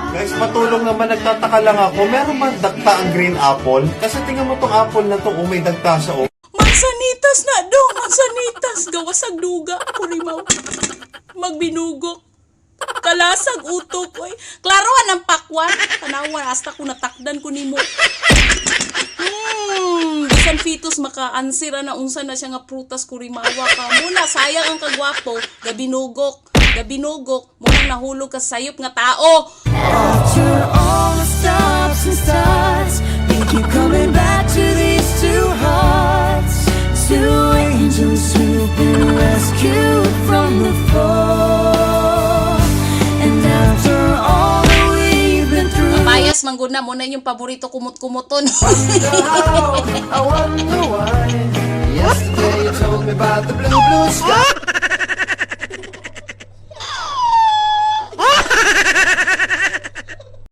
Guys, patulong naman, nagtataka lang ako. Meron ba dagta ang green apple? Kasi tingnan mo tong apple na to, oh, may dagta siya, oh. Mansanitas na do, mansanitas. Gawasag duga, kurimaw. Magbinugok. Kalasag utok, oy. Klaro ang pakwan. Tanawan, hasta ko natakdan ko nimo. Bisan fetus maka-answer na unsa na siya nga prutas, kurimawa ka. Muna sayang ang kagwapo, gabinugok, gabinugok, muna nahulog ka sa sayop nga tao. After all the stops and starts, we keep coming back to these two hearts. Two angels who've been rescued from the fall. And after all that we've been through, Payas man gud na mo na inyong paborito kumot-kumoton. I wonder why. Yesterday you told me about the blue, blue sky.